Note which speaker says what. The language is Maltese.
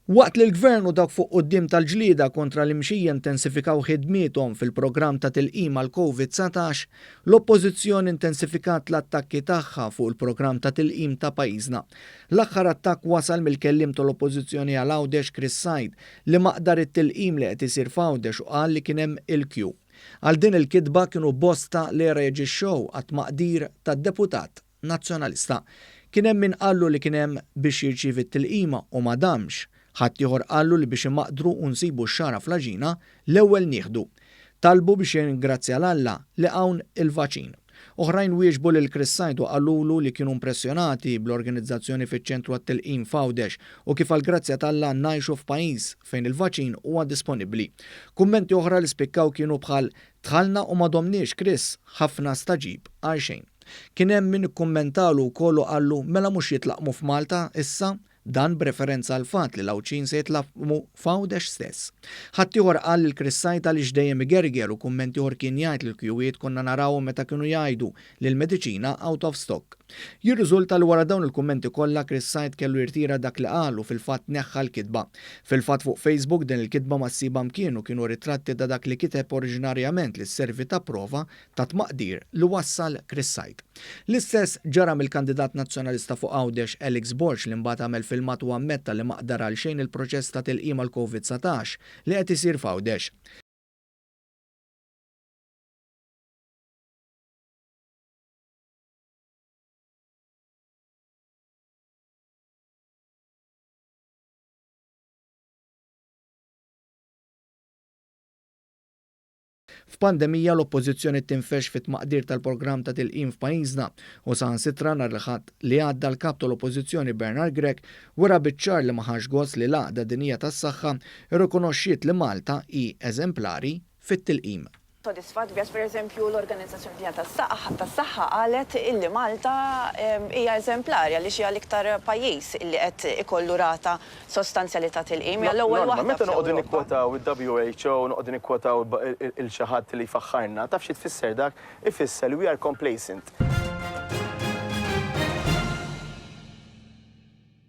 Speaker 1: Waqt li l-Gvern u dawk fuq quddiem tal-ġlieda kontra l-imxija intensifikaw ħidmiethom fil-programm ta' tilqim għall-Covid 19, l-Oppożizzjoni intensifikat l-attakki tagħha fuq il-programm ta' tilqim ta' pajjiżna. L-aħħar attakk wasal mill-kelliem tal-Oppożizzjoni għal Għawdex Chris Said li maqdar it-tilqim li qed isir f'Għawdex u qal li kien hemm il-kju. Għal din il-kitba kienu bosta li rreaġixxew għat-tmaqdir tad-deputat Nazzjonalista. Kien hemm min qallu li kien hemm biex jirċievi t-tilqima u ma damx. Ħaddieħor qallu li biex immaqdru u nsibu x-xagħra fl-għaġina, l-ewwel nieħdu. Talbu biex jirringrazzja 'l Alla li hawn il-vaċin. Oħrajn wieġbu lil Chris Said u qalulu li kienu impressjonati bl-organizzazzjoni fiċ-ċentru għat-tilqim f'Għawdex u kif għall-grazzja t'Alla ngħixu f'pajjiż fejn il-vaċin huwa disponibbli. Kummenti oħra li spikkaw kienu bħal Dħalna u ma domniex Chris, ħafna stagħġib għal xejn. Kien hemm min ikkummentalu wkoll u qallu mela mhux jitlaqqmu f'Malta issa? Dan b'referenza għall-fatt li l-Għawdxin se jitlaqqmu f'Għawdex stess. Ħaddieħor qal lil Chris Said għaliex dejjem igerger u kumment ieħor kien jgħid li l-kjuwiet konna narawhom meta kienu jgħidu li l-mediċina out of stock. Jirriżulta li wara dawn il-kummenti kollha Chris Said kellu jirtira dak li qal u fil-fatt neħħa l-kitba. Fil-fatt fuq Facebook din il-kitba ma ssibha mkien u kienu ritratti ta' dak li kiteb oriġinarjament li sservi ta' prova ta' tmaqdir li wassal Chris Said. L-istess ġara mill-kandidat Nazzjonalista fuq Għawdex Alex Borg li mbagħad għamel filmat u ammetta li maqdar għalxejn il-proċess ta' tilqim għall-Covid 19 li qed isir f'Għawdex. F'pandemija l-Oppożizzjoni tinfexx fit-tmaqdir tal-programm ta' tilqim f'pajjiżna u saħansitra nhar il-Ħadd li għadda l-Kap tal-Oppożizzjoni Bernard Grech wera biċ-ċar li ma ħax gost li l-Għaqda Dinjija tas-Saħħa rrikonoxxiet li Malta hi eżemplari fit-tilqim.
Speaker 2: Sodisfatt biha pereżempju l-Organizzazzjoni Dinjija tas-Saħħa qalet illi Malta hija eżemplari għaliex hija l-iktar pajjiż illi qed ikollu rata sostanzjali ta' tilqim, hija l-ewwel
Speaker 3: Norma,
Speaker 2: waħda
Speaker 3: meta noqogħdu
Speaker 2: fl-Ewropa.
Speaker 3: nikkwotaw il-WHO, noqogħdu nikkwotaw 'il xi ħadd li jfaħħarna, taf xi tfisser dak? Ifisser li we are complacent.